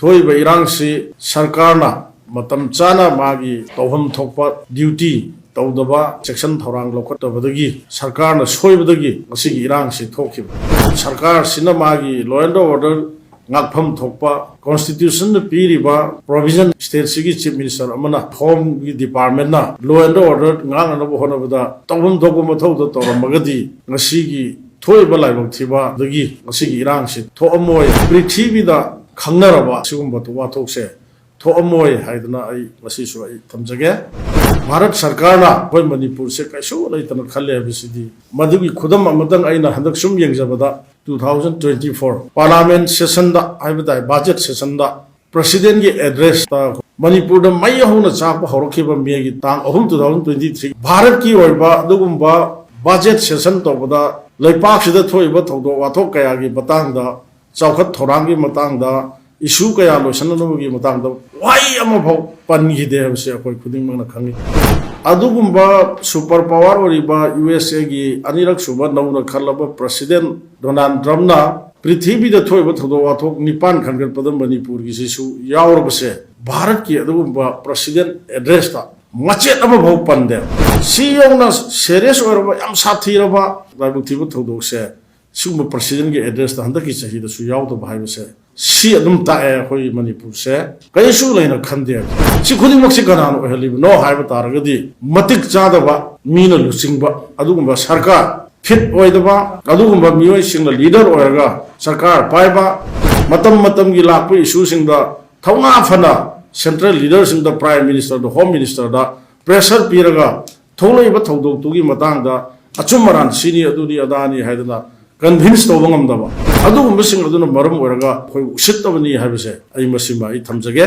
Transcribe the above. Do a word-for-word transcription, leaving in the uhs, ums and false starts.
ꯊꯣꯛꯏꯕ ꯏꯔꯥꯡꯁꯤ ꯁꯔꯀꯥꯔꯅ ꯃꯇꯝ ꯆꯥꯅ ꯃꯥꯒꯤ ꯇꯧꯐꯝ ꯊꯣꯛꯄ duty ꯇꯧꯗꯕ, ꯆꯦꯛꯁꯤꯟ ꯊꯧꯔꯥꯡ ꯂꯧꯈꯠꯇꯕꯗꯒꯤ, ꯁꯔꯀꯥꯔꯅ ꯁꯣꯏꯕꯗꯒꯤ ꯉꯁꯤꯒꯤ ꯏꯔꯥꯡꯁꯤ ꯊꯣꯛꯈꯤꯕ꯫ ꯁꯔꯀꯥꯔꯁꯤꯅ ꯃꯥꯒꯤ law and order ꯉꯥꯛꯐꯝ ꯊꯣꯛꯄ, constitution ꯅ ꯄꯤꯔꯤꯕ provision, state ꯁꯤꯒꯤ chief minister ꯑꯃꯅ, home ꯒꯤ department ꯅ law and order ꯉꯥꯛꯅꯅꯕ ꯍꯣꯠꯅꯕꯗ ꯇꯧꯐꯝ ꯊꯣꯛꯄ ꯃꯊꯧꯗꯣ ꯇꯧꯔꯝꯃꯒꯗꯤ ꯉꯁꯤꯒꯤ ꯊꯣꯛꯏꯕ ꯂꯥꯏꯕꯛ ꯊꯤꯕꯗꯒꯤ ꯉꯁꯤꯒꯤ ꯏꯔꯥꯡꯁꯤ ꯊꯣꯛꯑꯝꯃꯣꯏ꯫ ꯄ꯭ꯔꯤꯊꯤꯕꯤꯗ ꯈꯪꯅꯔꯕ ꯁꯤꯒꯨꯝꯕ ꯋꯥꯊꯣꯛꯁꯦ ꯊꯣꯛꯑꯝꯃꯣꯏ ꯍꯥꯏꯗꯅ ꯑꯩ ꯉꯁꯤꯁꯨ ꯑꯩ ꯊꯝꯖꯒꯦ꯫ ꯚꯥꯔꯠ ꯁꯔꯀꯥꯔꯅ ꯑꯩꯈꯣꯏ ꯃꯅꯤꯄꯨꯔꯁꯦ ꯀꯩꯁꯨ ꯂꯩꯇꯅ ꯈꯜꯂꯦ ꯍꯥꯏꯕꯁꯤꯗꯤ, ꯃꯗꯨꯒꯤ ꯈꯨꯗꯝ ꯑꯃꯇꯪ ꯑꯩꯅ ꯍꯟꯗꯛ ꯁꯨꯝ ꯌꯦꯡꯖꯕꯗ, two thousand twenty four parliament session ꯗ ꯍꯥꯏꯕ ꯇꯥꯏ, budget session ꯗ president ꯀꯤ address ꯇ ꯃꯅꯤꯄꯨꯔꯗ ꯃꯩ ꯍꯧꯅ ꯆꯥꯛꯄ ꯍꯧꯔꯛꯈꯤꯕ ꯃꯦꯒꯤ ꯇꯥꯡ ꯑꯍꯨꯝ, two thousand twenty three, ꯚꯥꯔꯠꯀꯤ ꯑꯣꯏꯕ ꯑꯗꯨꯒꯨꯝꯕ budget session ꯇꯧꯕꯗ ꯂꯩꯄꯥꯛꯁꯤꯗ ꯊꯣꯛꯏꯕ ꯊꯧꯗꯣꯛ ꯋꯥꯊꯣꯛ ꯀꯌꯥꯒꯤ ꯃꯇꯥꯡꯗ, ꯆꯥꯎꯈꯠ ꯊꯧꯔꯥꯡꯒꯤ ꯃꯇꯥꯡꯗ, issue ꯀꯌꯥ ꯂꯣꯏꯁꯤꯟꯅꯅꯕꯒꯤ ꯃꯇꯥꯡꯗ ꯋꯥꯍꯩ ꯑꯃꯐꯥꯎ ꯄꯟꯈꯤꯗꯦ ꯍꯥꯏꯕꯁꯦ ꯑꯩꯈꯣꯏ ꯈꯨꯗꯤꯡꯃꯛꯅ ꯈꯪꯉꯤ꯫ ꯑꯗꯨꯒꯨꯝꯕ super power ꯑꯣꯏꯔꯤꯕ U S A ꯒꯤ ꯑꯅꯤꯔꯛ ꯁꯨꯕ ꯅꯧꯅ ꯈꯜꯂꯕ president Donald Trump ꯅ ꯄ꯭ꯔꯤꯊꯤꯕꯤꯗ ꯊꯣꯛꯏꯕ ꯊꯧꯗꯣꯛ ꯋꯥꯊꯣꯛ ꯅꯤꯄꯥꯟ ꯈꯟꯒꯠꯄꯗ ꯃꯅꯤꯄꯨꯔꯒꯤꯁꯤꯁꯨ ꯌꯥꯎꯔꯕꯁꯦ, ꯚꯥꯔꯠꯀꯤ ꯑꯗꯨꯒꯨꯝꯕ president address ꯇ ꯃꯆꯦꯠ ꯑꯃꯐꯥꯎ ꯄꯟꯗꯦ꯫ ꯁꯤ ꯌꯧꯅ serious ꯑꯣꯏꯔꯕ, ꯌꯥꯝ ꯁꯥꯊꯤꯔꯕ ꯂꯥꯏꯕꯛ ꯊꯤꯕ ꯊꯧꯗꯣꯛꯁꯦ ꯁꯤꯒꯨꯝꯕ president ꯀꯤ address ꯇ ꯍꯟꯗꯛꯀꯤ ꯆꯍꯤꯗꯁꯨ ꯌꯥꯎꯗꯕ ꯍꯥꯏꯕꯁꯦ, ꯁꯤ ꯑꯗꯨꯝ ꯇꯥꯛꯑꯦ ꯑꯩꯈꯣꯏ ꯃꯅꯤꯄꯨꯔꯁꯦ ꯀꯔꯤꯁꯨ ꯂꯩꯅ ꯈꯟꯗꯦ꯫ ꯁꯤ ꯈꯨꯗꯤꯡꯃꯛꯁꯤ ꯀꯅꯥꯅ ꯑꯣꯏꯍꯜꯂꯤꯕꯅꯣ ꯍꯥꯏꯕ ꯇꯥꯔꯒꯗꯤ, ꯃꯇꯤꯛ ꯆꯥꯗꯕ, ꯃꯤꯅ ꯂꯨꯆꯤꯡꯕ ꯑꯗꯨꯒꯨꯝꯕ ꯁꯔꯀꯥꯔ, fit ꯑꯣꯏꯗꯕ ꯑꯗꯨꯒꯨꯝꯕ ꯃꯤꯑꯣꯏꯁꯤꯡꯅ leader ꯑꯣꯏꯔꯒ ꯁꯔꯀꯥꯔ ꯄꯥꯏꯕ, ꯃꯇꯝ ꯃꯇꯝꯒꯤ ꯂꯥꯛꯄ issue ꯁꯤꯡꯗ ꯊꯧꯅꯥ ꯐꯅ central leader ꯁꯤꯡꯗ, prime minister ꯗ, home minister ꯗ pressure ꯄꯤꯔꯒ ꯊꯣꯛꯂꯛꯏꯕ ꯊꯧꯗꯣꯛꯇꯨꯒꯤ ꯃꯇꯥꯡꯗ ꯑꯆꯨꯝ ꯑꯔꯥꯟ ꯁꯤꯅꯤ, ꯑꯗꯨꯅꯤ, ꯑꯗꯥꯅꯤ ꯍꯥꯏꯗꯅ convince ꯇꯧꯕ ꯉꯝꯗꯕ, ꯑꯗꯨꯒꯨꯝꯕꯁꯤꯡ ꯑꯗꯨꯅ ꯃꯔꯝ ꯑꯣꯏꯔꯒ ꯑꯩꯈꯣꯏ ꯎꯁꯤꯠꯇꯕꯅꯤ ꯍꯥꯏꯕꯁꯦ ꯑꯩ ꯃꯁꯤꯃ ꯑꯩ ꯊꯝꯖꯒꯦ꯫